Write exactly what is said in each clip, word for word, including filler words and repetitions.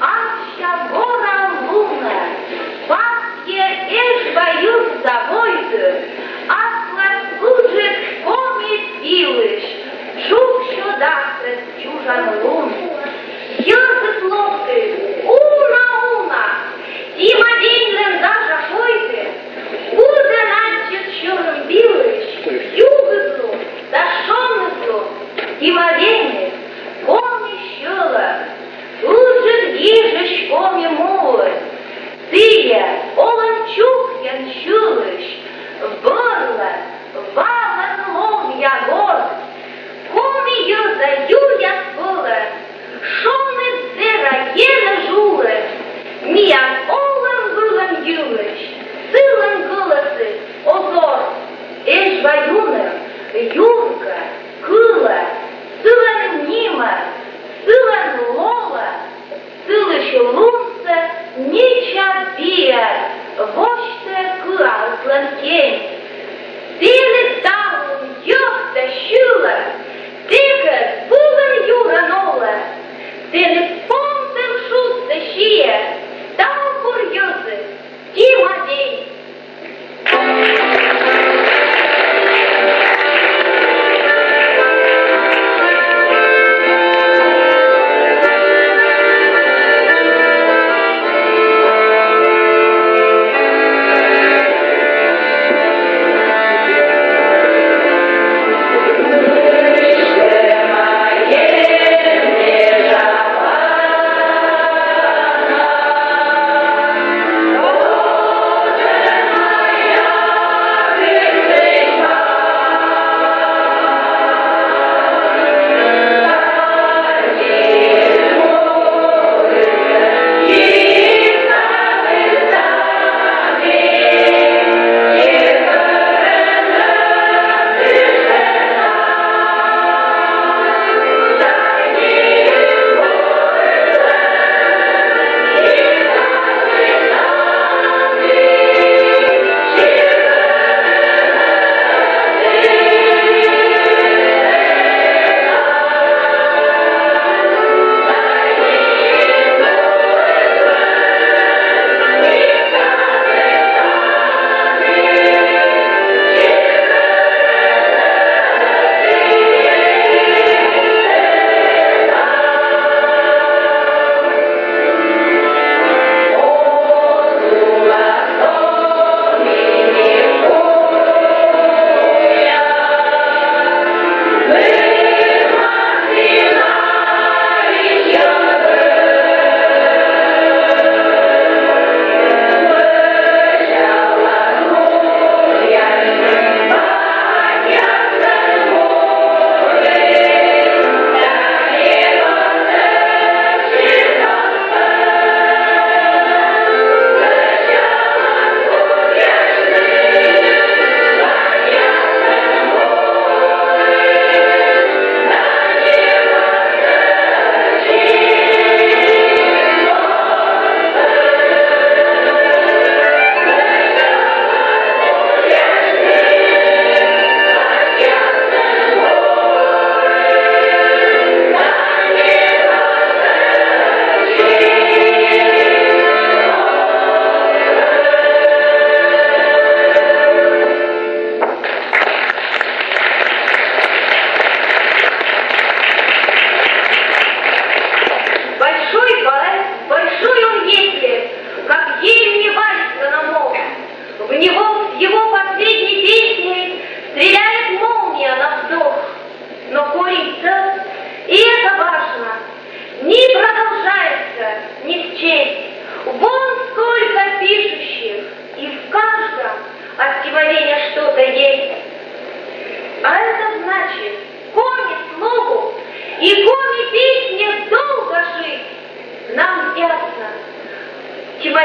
Ача горан лунӧ, пасйӧ Эжва йӧзса войтыр, аслас ыджыд коми пилысь, чуксьӧ дасӧс чужан лун. Йӧзыс локтіс уна-уна, Сима деньлӧн гажа шойты, кыдзи аддзис сьӧрын пилысь, югыдлун да шоныдлун. Сима деньыс, коми сьӧлӧм, ыджыд гижысь коми муыс, сійӧ олӧм чукӧн сьылысь, бӧрлӧн, валӧн ловъя гор. Коми йӧза юяс вӧлӧм, шоныд зэра енэжъяс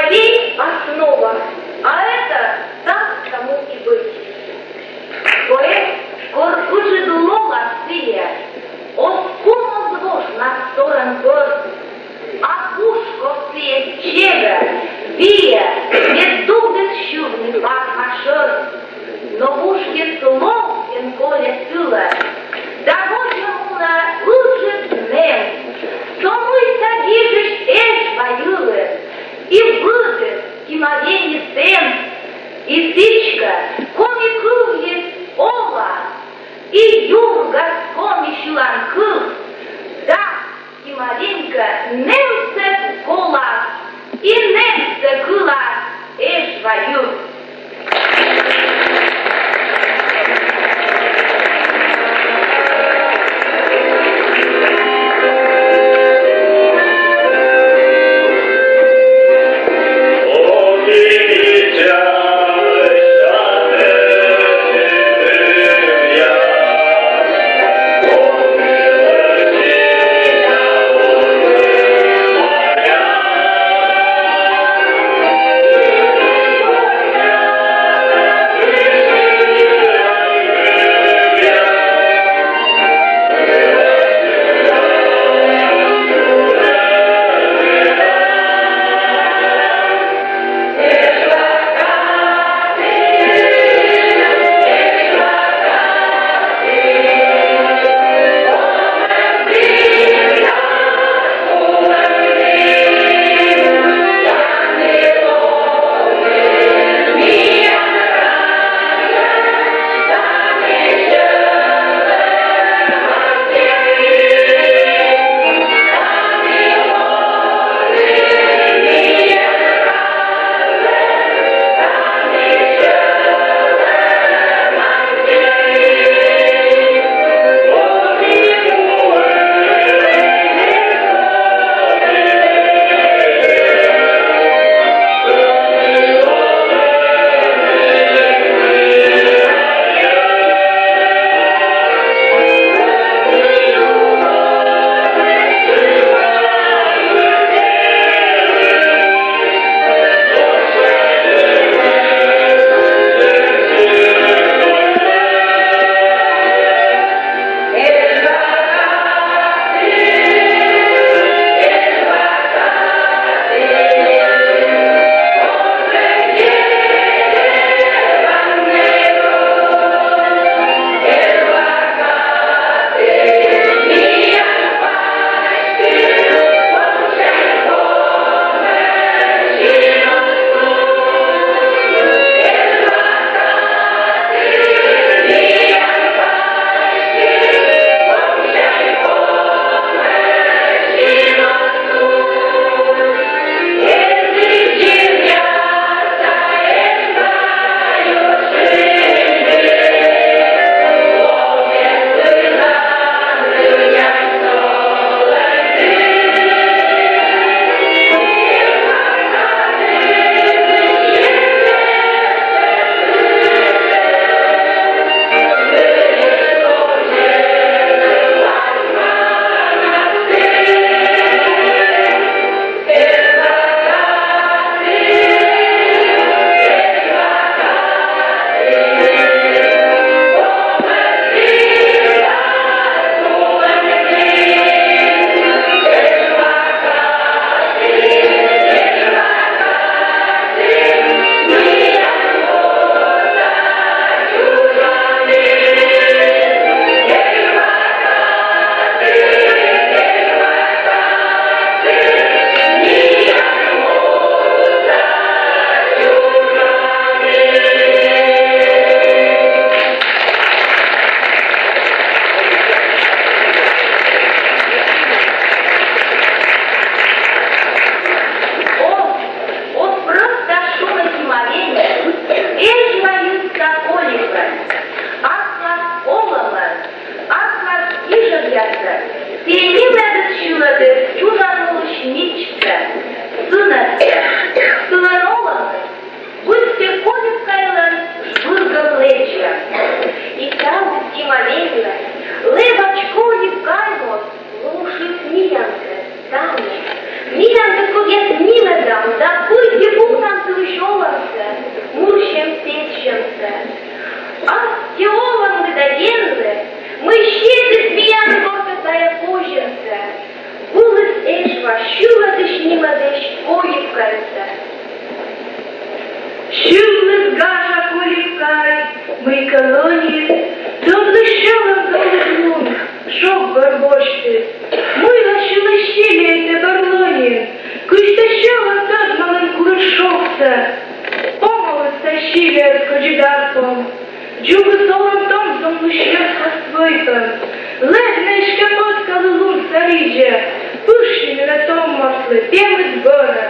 Пей основа, а это так тому и быть. Поэт кор ыджыд лолас сійӧ, оз кун, оз вож на сторӧн пӧрт, а пушков сійӧс чегӧ, виӧ, мед дугдіс сьывны парма шӧрт. Но пушкыс лов эн кольӧ сылы, да водзӧ мунӧ ыджыд нэм, со мыйта гижысь Эжва йылын, и быдыс Кимавени сэн, и сідзкӧ, коми кывйыс олас, и юргас коми сьыланкыв, да Кимавенькӧ нэмсӧ колас, и нэмсӧ кылас Эжва йыв. Сьылатысь-ниматысь Оливкайсӧ. Сьывліс гажа Оливкай, мый колонийын тӧдлысь сьӧлӧм долыд лун шог бӧр босьтіс. Мыйла сьыліс Силиӧй тэ бӧр лунын, кыдз тэ сьӧлӧм тӧдмалін кулыд шогсӧ. Помаліс тай Силиӧд кӧдзыд арпом. Дзугис олӧм том зумлысь йӧзкост вӧйтӧм. Лэб нӧ эськӧ, пӧткалы лун саридзӧ, пышйы менӧ том мортлы, пемыд бӧрӧ.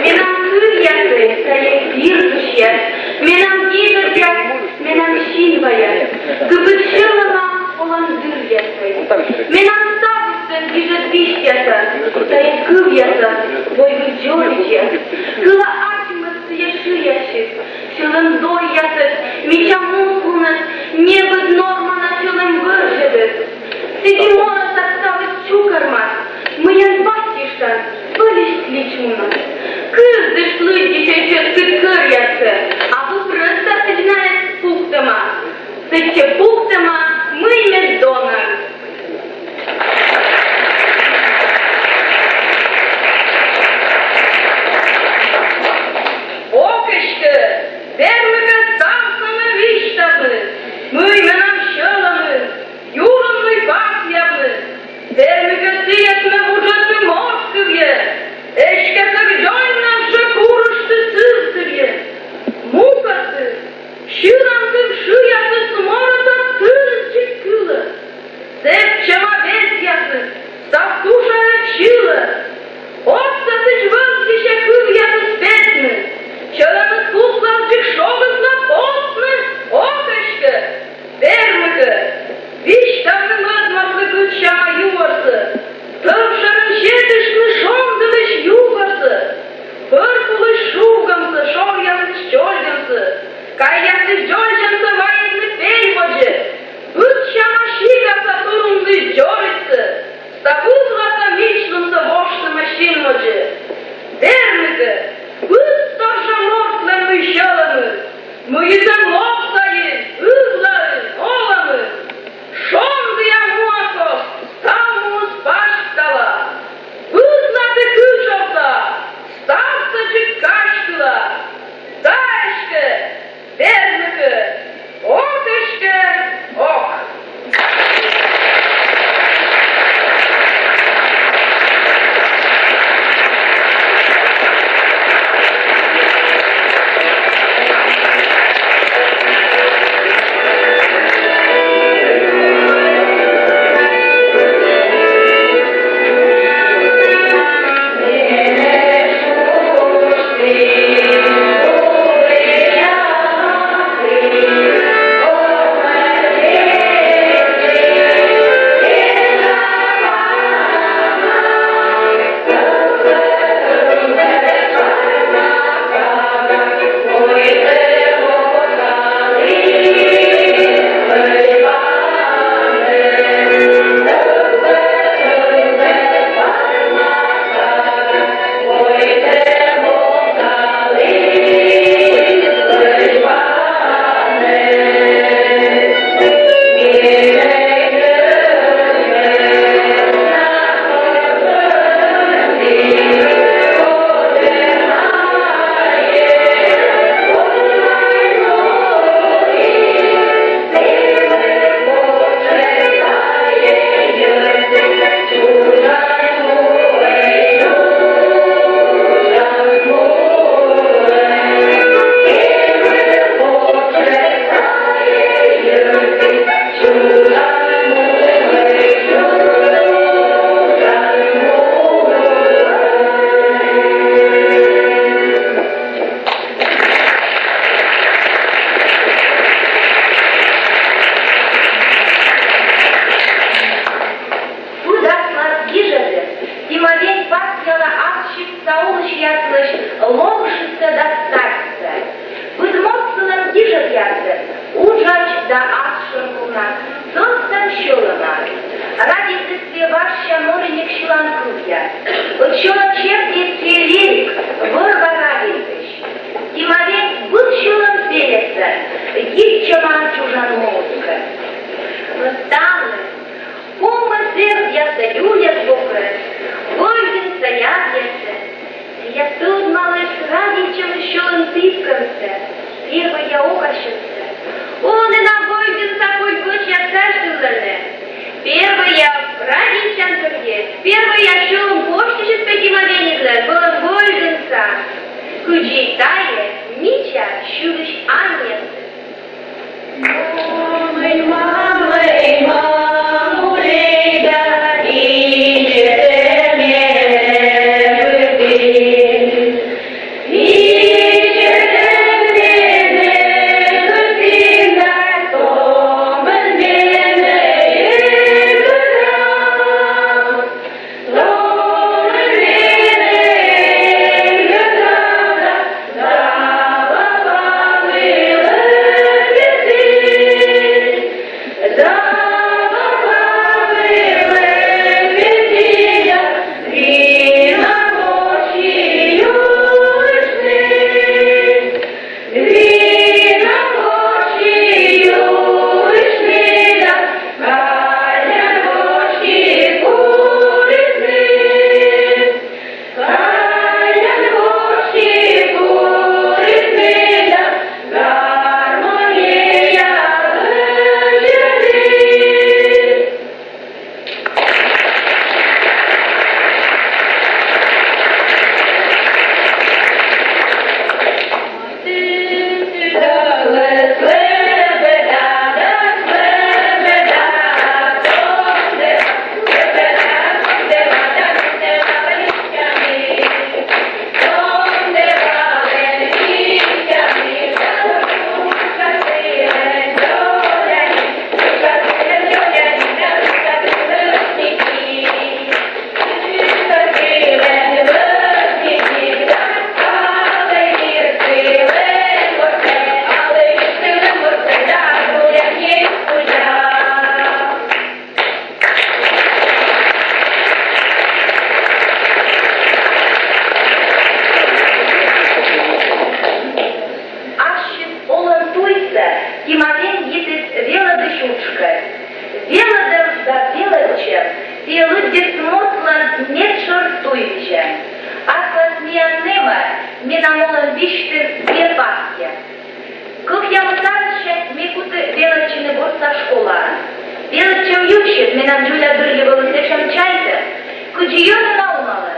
Менам кывъясӧй — сійӧ пирдысь, менам гижӧдъяс — менам синваяс, кыпыд сьӧлӧма олан дыръясӧй. Менам ставыс гижӧд висьтъясас, сійӧ кывъясас — войвыв дзоридзьяс. Кыла ачымӧс сійӧ шыясьыд, сьӧлӧм дойясӧс, мича муслунӧс, небыд нормана сьӧлӧм вӧрзьӧдыс. Сідзи морӧсад ставыс чукӧрмас, мыйӧн басьтыштан, вӧлисьт личмунас. Кывзышт лыддьысьӧй чӧскыд кӧръяссӧ, абу прӧста сідз найӧс пуктӧма. Сэтчӧ пуктӧма, мый ме дона. Ок эськӧ, берлігӧн ставсӧ ме висьтавлі, мый менам сьӧлӧмын. Локтысьсӧ да садьсӧ, быд морт сылӧн гижӧдъясӧн, уджач да асшӧр уна, сӧстӧм сьӧлӧма. Радейтіс сійӧ важся норинек сьыланкывъяс, ӧд сьӧлӧм серти сійӧ лирик, вӧр-ва радейтысь. Тимавень быд сьӧлӧм пельӧсӧн йитчӧма чужан музыка. Но ставныс, помӧс, эрдъяс да юльӧс бокӧ, Войвынса ядъясӧ, сійӧ тӧдмаліс радейтчӧмыс сьӧлӧм пипкӧмсӧ, первойя окасьӧмсӧ. Олӧны на Войвынса кольбӧчьяс касьтывлӧны. Первойя радейтчан пӧрйӧ, первойя сьӧлӧм косьтысьыс пӧ Тимавеньыдлӧн вӧлӧм Войвынса. Кыдзи тайӧ мича сьылысь аньясыс. Ассьыс олӧм туйсӧ Тимавень йитіс велӧдысь уджкӧд. Велӧдӧм да велӧдчӧм — сійӧ лыддьысь мортлӧн медшӧр туйвизян. Аслас миян нэмӧ менам олӧм висьтын пасъя. Кӧкъямыс арӧсся ме куті велӧдчыны ворса школаын. Велӧдчӧм йывсьыс менам дзоля дырйи вӧлі сэтшӧм чайтӧм, кыдзи ёна на уналы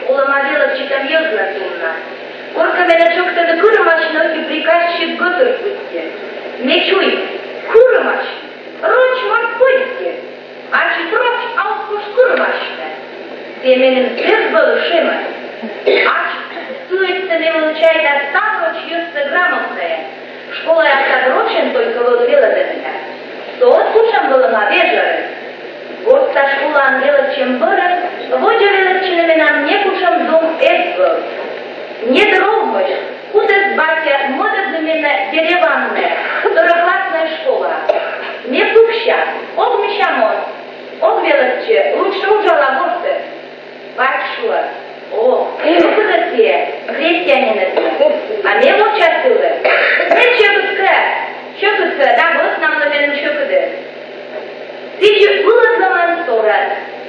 олӧма велӧдчытӧм йӧзлӧн думна. Коркӧ менӧ тшӧктӧны кырымасьны ӧти приказчик гӧтыр быттьӧ. Ме чуйми: кырымасьны? Роч морт пӧдьки. Ачыс роч, а оз куж кырымасьны. Сійӧ меным зэв вӧлі шемӧ. Ачыс сыӧдз ме вӧлі чайта став роч йӧзсӧ грамотнӧйӧн. Школаяс тадз рочӧн только вӧлі велӧдӧны да. Со ӧд кутшӧм вӧлӧма вежӧрыс. Ворса школаын велӧдчӧм бӧрын водзӧ велӧдчыны менам некутшӧм дум эз вӧв. Недыр овмӧс кутіс батьӧ мӧдӧдны менӧ Ереваннӧ, второкласснӧй школаӧ. Ме пукся, ог мися моз, ог велӧдчы, лучше уджала гортын. Бать шуӧ: о, сьӧкыдӧ сійӧ, крестьяниныс. А ме воча сылы: мед сьӧкыд кӧ, сьӧкыд кӧ, да вӧсна нӧ меным сьӧкыдӧ. Сідзи ылӧдлӧмӧн сорӧн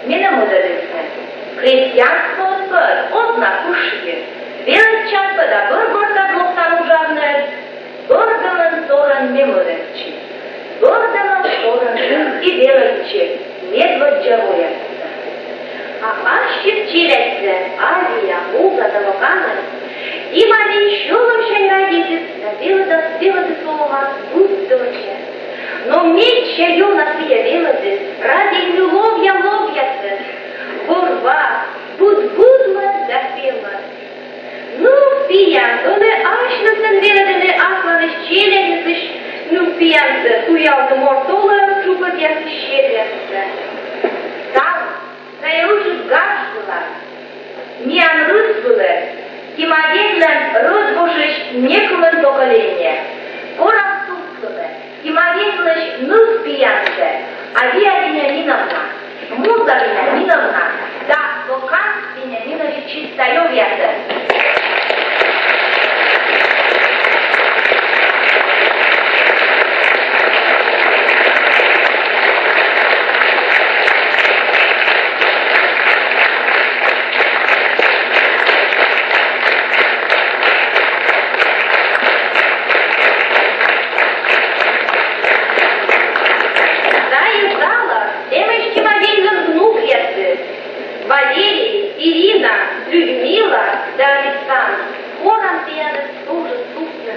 менӧ мӧдӧдісны. Крестьянствоыс пӧ оз на пышйы. Велӧдчан пӧ да бӧр гортад локтан уджавны. Бӧрдӧмӧн сорӧн ме мӧдӧдчи. Бӧрдӧмӧн сорӧн и велӧдчи медводдза воясӧ. А ассьыс челядьсӧ, Азия, Муза да Локанӧс, Тимавень сьӧлӧмсянь радейтіс да велӧдас, велӧдіс олӧмас быдтор час. Но медся ёна сійӧ велӧдіс радейтны ловъя-ловъясӧн вӧр-ва, быд-быдмӧс да пемӧс. Нывпиян ӧні асьнысӧн велӧдӧны асланысь челядьыслысь нывпиянсӧ, туялӧны морт олӧм чукӧртъясысь сетъяссӧ. Тау, тайӧ ыджыд гаж вылас, миян рыс вылас, Тимавеньлӧн Вениаминовна, Муза Вениаминовна да Бокан Вениаминович Чисталёвъясӧс. Тайӧ залас эмӧсь Тимавеньлӧн внукъясыс: Валерий, Ирина, Людмила да Александр. Корам тіянӧс тоже сувтны.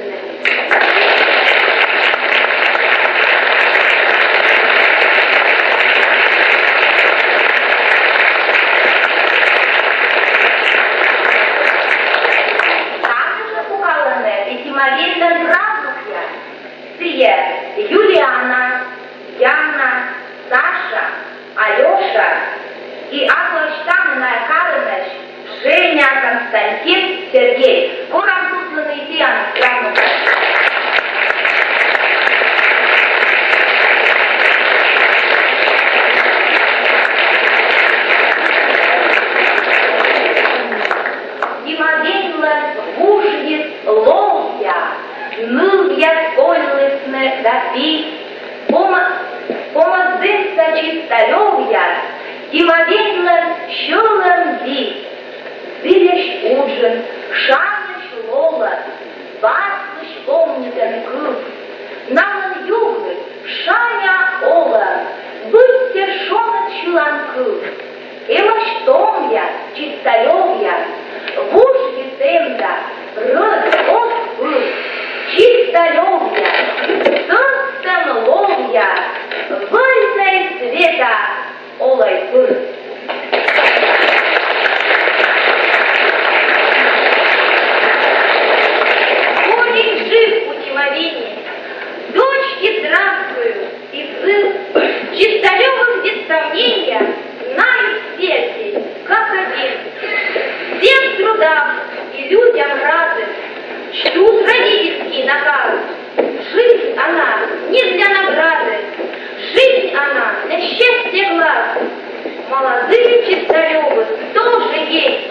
Такӧ жӧ пукалӧны и Тимавеньлӧн правнукъяс. Сійӧ Юлиана, Яна, Саша, Алёша и абу ӧтиӧй найӧ карӧсь Женя, Константин, Сергей. Корам сувтлыны и тіянӧс, правнукъяс. Тимавеньлӧн вужйыс ловъя, нывъяс кольлісны да пи. Помӧ-, помӧдзыс Чисталёвъяс Тимавеньлӧн сьӧлӧм вис. Зільӧсь уджын, шаньӧсь лолӧн, васлысь ломнитӧны кыв. Налӧн югыд шаня олӧм, быттьӧ шоныд сьыланкыв. Эмӧсь томъяс, Чисталёвъяс, вужйыс эм да рӧд оз пыр. Чисталёвъяс, сӧстӧм ловъя, вольнӧй света олӧй пыр. Корень жив у Тимавеней, дочки здравствуют. И зыл. Чисталёвы без сомнения знают все здесь, как один. Всем трудам и людям рады, чтут родительский наказ. Жизнь она не для награды, жизнь она для счастья глаз. Молодые Чисталёвы тоже есть,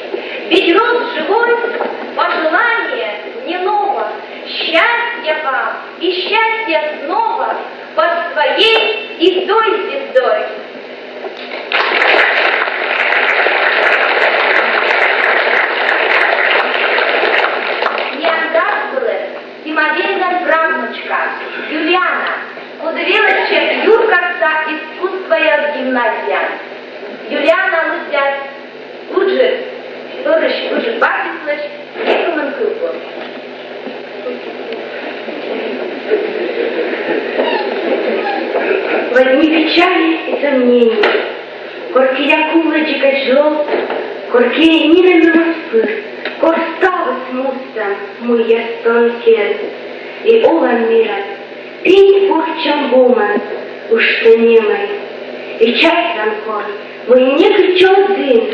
ведь род живой, пожелание не ново. Счастья вам и счастья снова под своей и той звездой. Миян дас вылын Тимавеньлӧн правнучка Юлиана, коді велӧдчӧ юркарса искусствояс гимназияын. Юлиана лыддяс ыджыд, пӧрысь ыджыд басняяслысь некымын кывбур. В одни печали и сомнения, кор кӧ кулӧ дзикӧдз лов, кор кӧ нинӧм эм оз пыр, кор ставыс мустӧм, муйӧс тон кӧд, и олан мирас пинь пурччӧм вомӧн ыштӧ немӧй. И чайтлан кор, мый некыдз оз ин,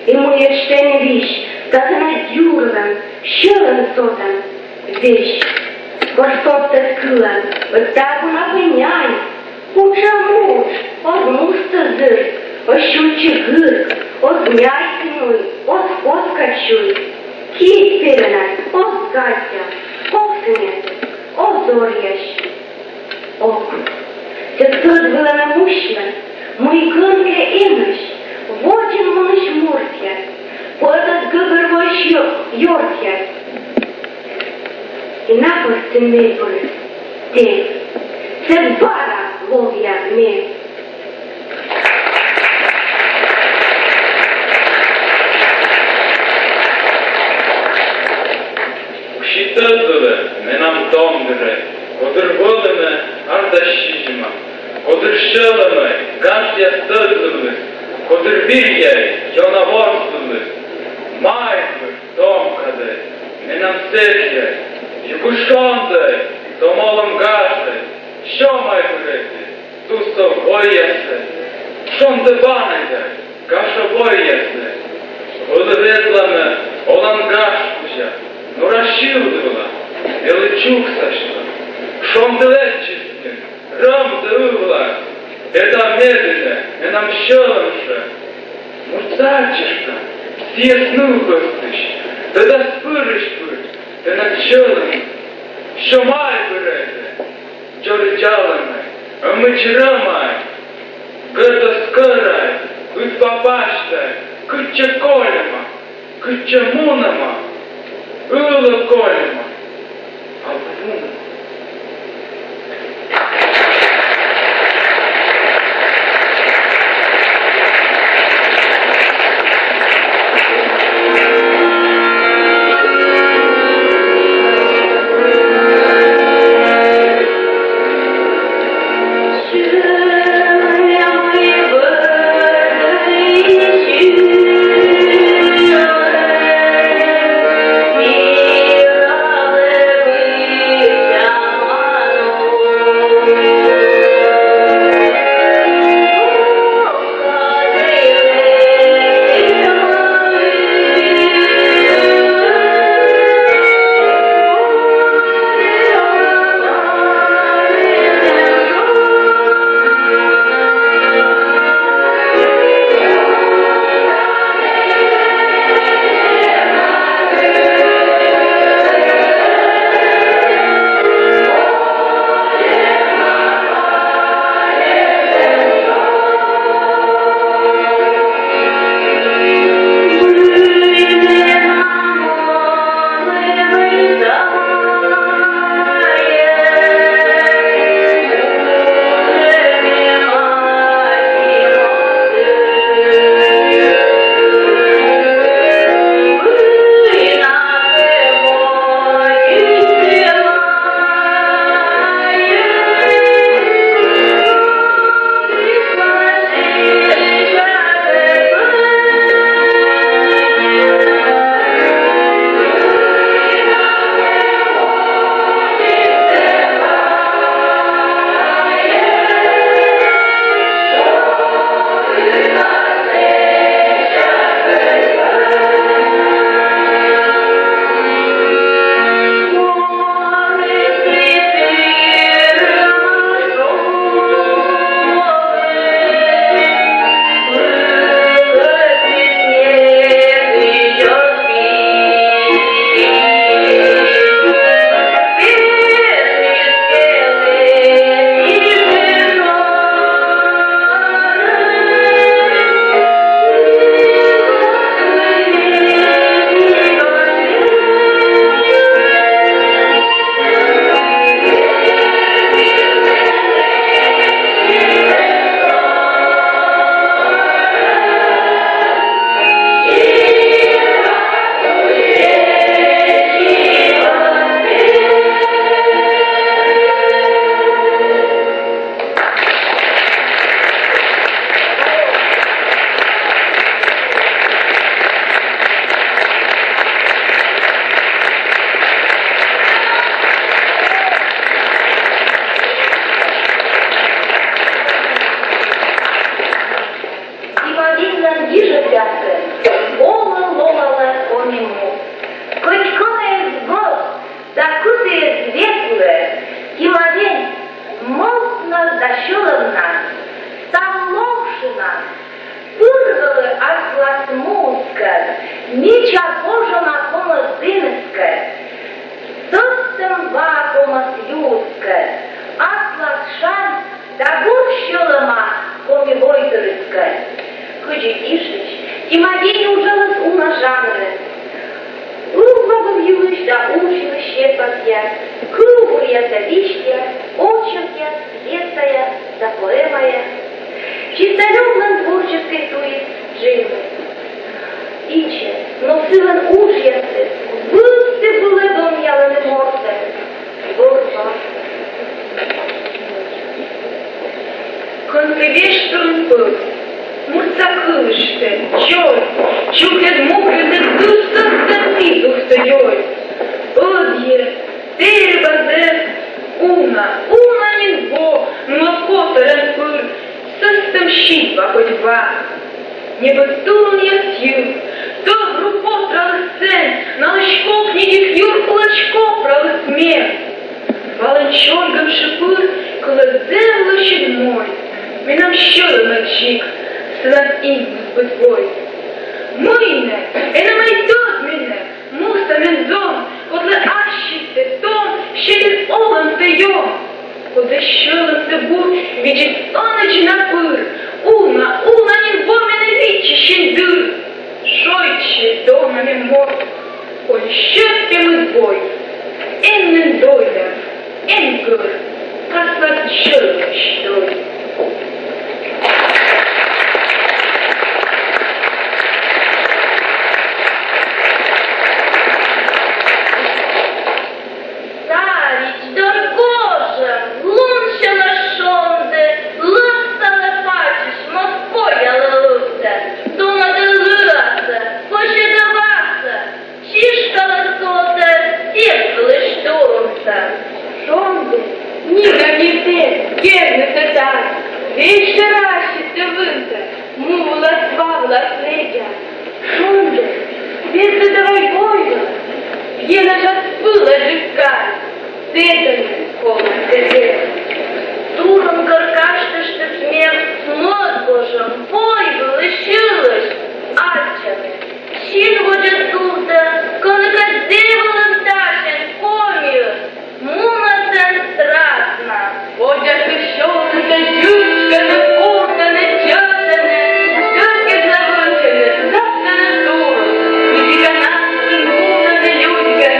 и муйӧс тэнӧ визь, да тэнӧ юрлӧн, сьӧлӧм сотӧн визь. Кор содтӧд кылӧн, ӧд тайӧ абу на пӧ нянь. Кутшӧм удж, оз мусты зыр, оз сюйччы гыр, оз няйкы нюй, оз коткӧд сюй. Киӧй пеленад оз гажъя, коксыньӧд оз оръясь. Ок. Сійӧ тӧд вылӧ на мусьӧ, мый гӧн кӧ эмӧсь водзын мунысь мортъяс, поэтӧс гӧгӧрвоысь ё-, ёртъяс. И на пӧртын мельпӧлӧс тэ, сійӧ бара ловъя ме. Кыдзи тӧдмалӧ менам том дырӧй, кодыр вӧлӧмӧ ар да сизима, кодыр сьӧлӧмӧй гажъяс тӧдлывліс, кодыр виръяй ёна ворслывліс. Майбыр, том кадӧ, менам сэсся югыд шондӧй, том олӧм гажӧй, сё майбыр ӧти тусов войясӧ, шондӧ банӧй да гашӧ войясӧ. Вӧлі ветлӧма олан гаж кузя, нора сьывлывла, велі чуксасьлӧ, шонді лэдзчисны рӧмдӧ ывлаас. Тӧда, медым менам сьӧлӧмсӧ муртса ачыс сійӧс нылкостысь, тӧдас пырысь пыр тэнад сьӧлӧмыс. Сё майбырӧдз дзоридзалӧмаӧсь, ӧмидз рӧмаӧсь, гӧдӧс кӧраӧсь, ыджыд пасьтаӧсь, кытчӧ кольӧма, кытчӧ мунӧма, ылӧ кольӧма, а вунӧма. Тимавеньлӧн гижӧдъясӧн олӧ лолалӧ Коми му. Кӧть кӧні эз гӧгӧрво да кыті эз ветлы, Тимавень мӧвпнас да сьӧлӧмнас, став лоӧмнас пыр вӧлі аслас муыскӧд, мича пожӧма комыс діныскӧд, сӧстӧм ва комыс юыскӧд, аслас шань да бур сьӧлӧма коми войтырыскӧд. Кыдзи гижысь, Тимавень уджаліс уна жанрын. Ывла вӧв йылысь да уж йылысь серпасъяс, кывбуръяс да висьтъяс, очеркъяс, пьесаяс да поэмаяс. Чисталёвлӧн творческӧй туйыс дженьыд. Ичӧт, но сылӧн уджъясыс вывті вылӧ донъялӧны мортӧн. Кӧнкӧ вештурын пӧв, муртса кылыштӧ, дзоль, чукӧртӧ мукӧдысь, кыскӧ сӧстӧм ми духтӧ ёль. Ӧдйӧ, тэрыба зэв уна, уна нин во, нуӧ котӧрӧн пыр, сӧстӧм сідз ва кодь ва. Небыд тулынъяс йыв, тӧв ру потраліс сэн, налысь кокни дик юр кулӧ копраліс мем. Валӧн чольгӧм шыпыр кылӧ зэв лӧсьыд мольт. Менам сьӧлӧмӧдз дзик сылӧн инмысь быд вой. Мый нӧ, энӧ ӧй тӧд менӧ, муса мен зон, кодлы ассьыс тэ том, сьӧлӧм олӧмсӧ ён. Кодлы сьӧлӧмсӧ бур видзӧд ӧнӧдз на пыр, уна, уна нин во менӧ виччысьӧн дыр. Шойччӧй, дона ме морт, коли сьӧд тэ мыд вой, эн нин дойла, эн гӧр, аслад сьӧлӧмысь дой. Саридз дор гожӧм, лун сьӧлӧ шонді, лӧз талӧ пачысь, моз поялӧ лывсӧ, томӧдӧ лыасӧ, косьӧдӧ васӧ, чишкалӧ сотӧ, сес вылысь турунсӧ. Шонді, нинӧм и тэ, кернысӧ тай, весьтӧ рассьыд тэ вынтӧ, му вылас, ва вылас лэдза. Шонді, ветлы давай войвылас, енэжас вылӧ дзикӧдз, сэтӧн колӧ тэ. Турун кӧр казьтыштіс мем мӧд гожӧм войвылысь, ылысь аддзыны. Син водзӧ сувтӧ, кӧні кӧ зэв вылын тасьӧн Комиын мунӧ сэн страза на. Водзас сьӧлӧмсӧ дзугдӧны, куртӧны, чӧтӧны, тӧкыдлӧ вӧчӧны, завтӧны турун. Кыдзи кӧ на сылы мунӧны людзигӧн,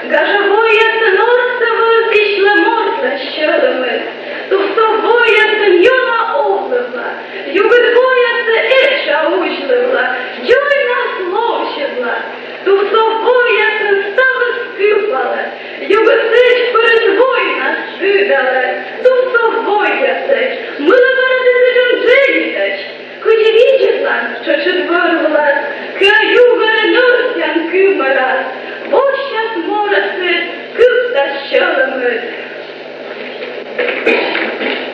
Гажа войясӧн орсӧ вӧзйысьлӧ мортлӧн сьӧлӧмыс. Тувсов войясӧн ёна овлывла, югыд войясӧн этша узьлывла, дзоньнас ловзьывла. Тувсов войясӧн ставыс кыпалӧ, югыд сідз пырис войнас тыдалӧ. Тувсов войясӧй, мыйла бара тэ сэтшӧм дженьыдӧсь? Кыдзи видзӧдлан тшӧтш вӧр вылас, кыа югӧрӧ нӧртан кымӧрас, восьтас морӧсыд, кыптас сьӧлӧмыд.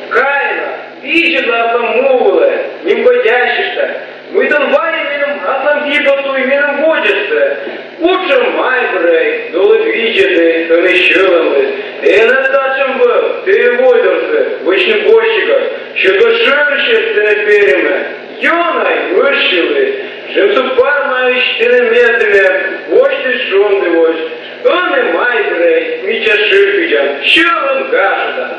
Кайла, видзӧдлан та му вылӧ, нимкодясьышта, мый тэн вайӧ меным аслам пипотуй, меным водзӧстӧ. Кутшӧм майбырӧй, долыд видзӧдлыны сьӧлӧмлы. Энӧ татшӧм вӧв тэ водорсӧ вӧчны босьтчигад, сьӧкыд шӧрысьӧс тэнӧ перйӧма. Ёна мырсьлы, жемсуг пармаысь тэнӧ мездымӧн восьтыны шонді водз. Ӧні, майбырӧй, мича шыр кыдзан, сьӧлӧм гажӧдан.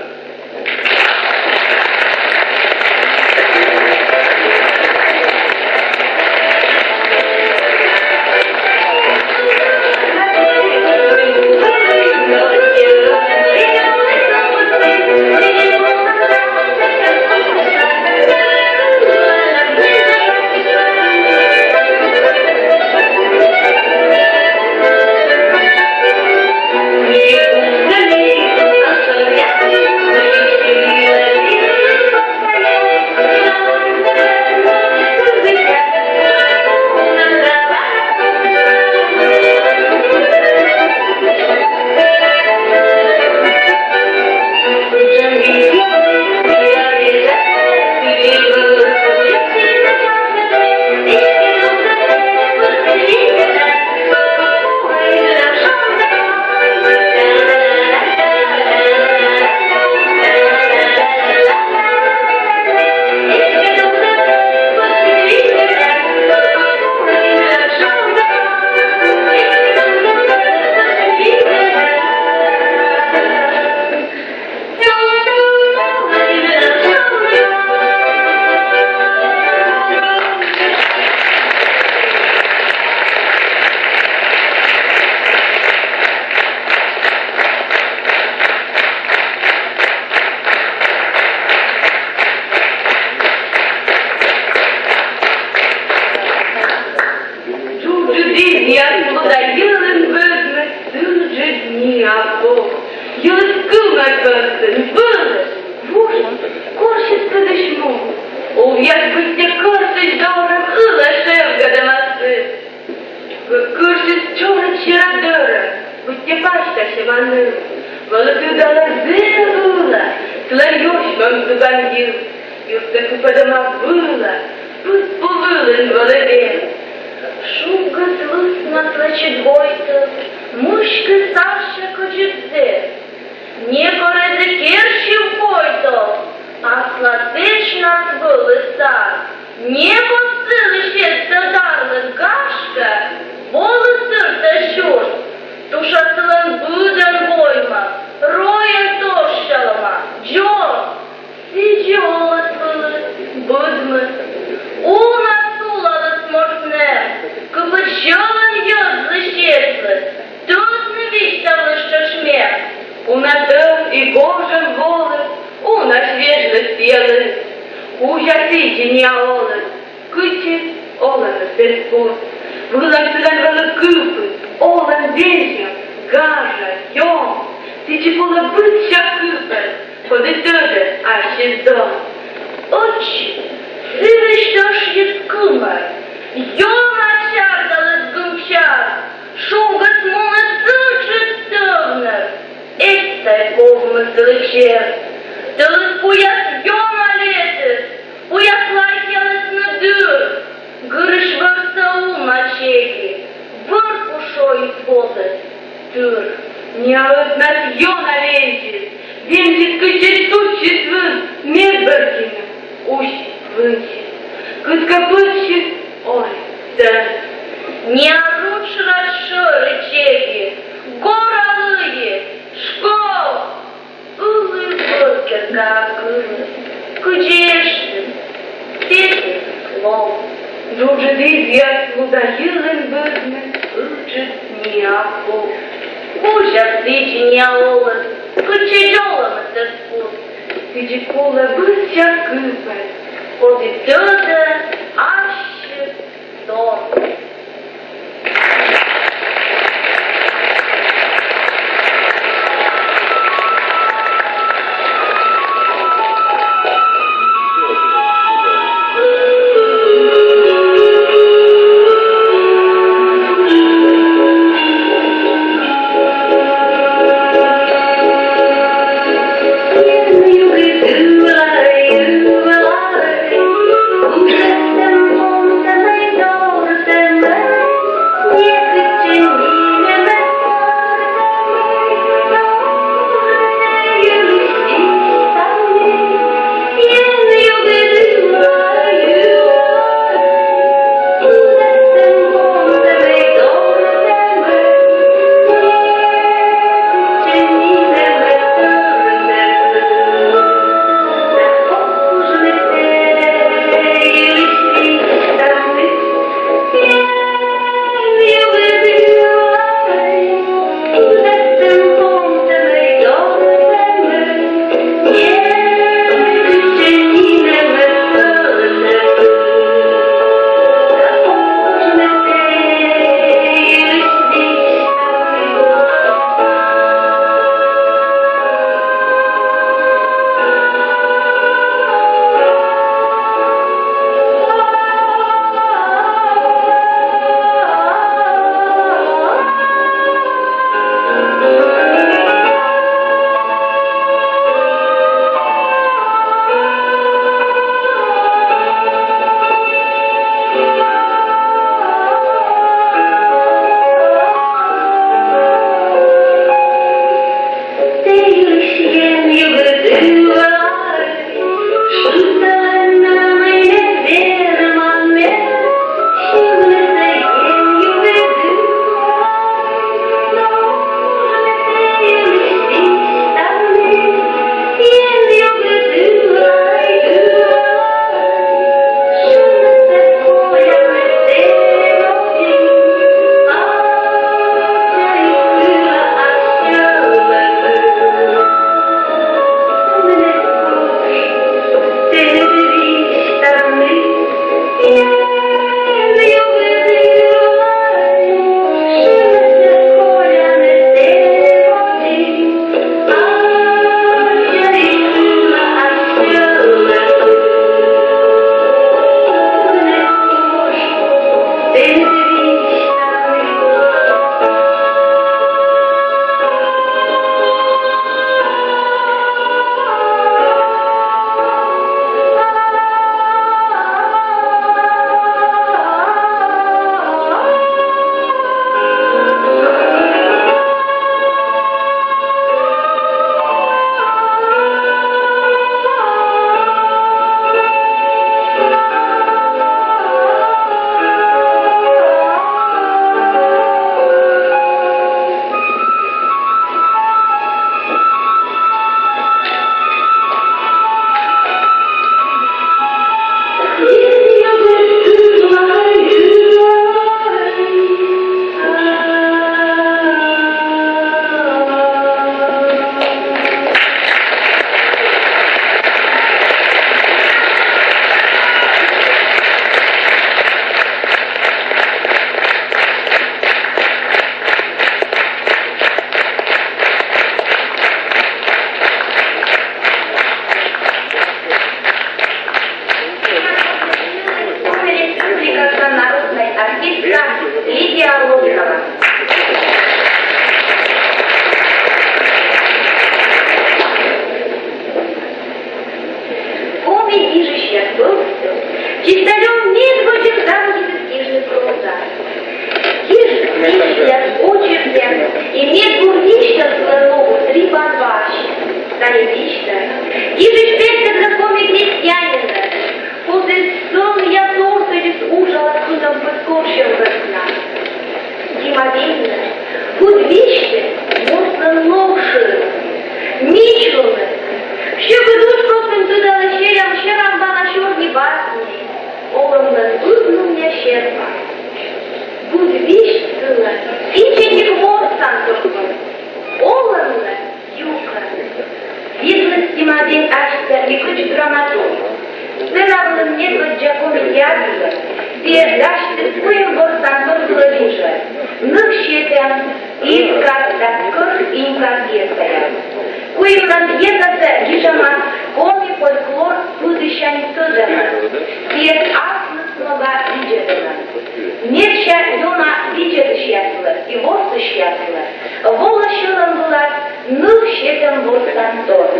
Джуджыд изъяс луда йылын быдмис ыджыд ниа пов. Йӧз кымӧр пӧртын, вылыс, вужис, корсис пӧдысь му. Увъяс быттьӧ кӧртысь дорын ылӧ шевгӧдӧмаӧсь. Кырсис чорыд сера дӧрӧ, быттьӧ пасьтасьӧма ныв. Вӧлі тыдалӧ зэв ылӧ, сылӧн ёсь мӧм зубан йыв. Юрсӧ кыпӧдӧма вылӧ, пыд пу вылын вӧлі вев. Шуггыс лысмас лэчыд войтыр, мыськыс сарся кӧдзыд зэв. Некор эз и керсьыв войтыр, аслас эшнас вӧлі сар. Некод сылысь эз тӧд арлыд, гашкӧ, волы сыртӧ сюрс. Туша сылӧн быдӧн воймӧ, ройӧн торсялӧма, дзор. Сідзи оліс вӧлі, быдмис. Уна сулаліс морт нэм, кыпыд сьӧлӧм йӧзлы сетліс, тӧдны висьтавліс тшӧтш мем. Уна тӧв и гожӧм воліс, унаысь вежліс йӧлӧм. Кузя сідзи ниа оліс, кытчӧ олӧмыс эз пу. Вылӧ сылӧн вӧлі кыпыд, олӧм вежа, гажа, ён. Сідзи колӧ быдса кыпӧд, коді тӧдӧ ассьыс дон. Ӧтчыд сылысь тӧшйис кымӧр, ёна чаргаліс гымсяр. Шуггыс муніс ыджыд тӧвнӧр, эз тай ковмы сылы чер. Тӧлыс пуяс ёна летіс, пуяс лайялісны дыр. Гырысь вӧрсӧ уна чегис, вӧр пу шоис водіс тыр. Ниа ӧтнас ёна вензис, вензис, кытчӧ сувтчис вын, мед бӧрддьыны усис, вынсис. Кыткӧ пӧдсис, ой, сӧмын. Ниа ручрас шӧрӧ чегис, гора лыйис, школ. Ылі бӧр керкаас кыліс, кыдзи эштіс, петіс лов. Джуджыд изъяс луда йылын быдмис ыджыд ниа пов. Кузь Сідзи неа олӧ, кытчӧ дзолӧмыс эз кут. Сідзи колӧ быдса кывбур, коді тӧдӧ ассьыс дорӧ. драматург. Сцена вылын медводдза коми театрлӧн сійӧ дасьтіс куим ворсан тор вылӧ гижӧд: «Ныв сетӧм», «Искра» да «Кӧрт инька» пьесаяс. Куимнад пьесасӧ гижӧма коми фольклор пыдісянь тӧдӧмӧн. Сійӧс асьныс нога видзӧдӧмӧн. Медся ёна видзӧдысьяслы и ворсысьяслы волӧ сьӧлӧм вылас ныв сетӧм ворсан тор.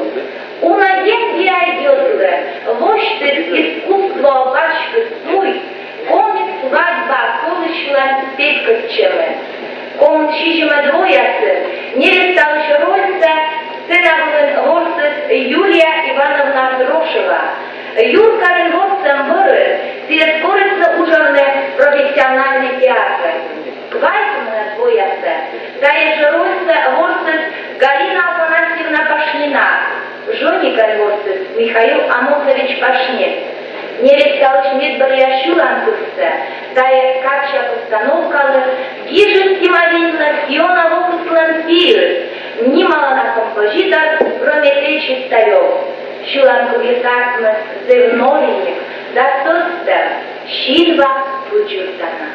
Уна енбиа йӧзлы восьтіс искусствоа паськыд туй коми свадьба колысьлань петкӧдчӧмӧн. Комын сизимӧд воясын Нересталысь рольсӧ сцена вылын ворсіс Юлия Ивановна Трошева. Юркарын ворсӧм бӧрын сійӧс корисны уджавны профессиональнӧй театрын. Квайтымынӧд воясӧ тайӧ жӧ рольсӧ ворсіс Галина Афанасьевна Пашнина, жӧникӧн ворсіс Михаил Амосович Пашнин. Нересталысь медбӧръя сьыланкывсӧ тайӧ кадся постановкалы гижис Симавинлӧн «Сиона вокыслӧн пиыс» нималана композитор Прометей Чистарёв. Сьыланкывйыс артмис зэв новенькӧ да сӧстӧм, синва пыдзыртана.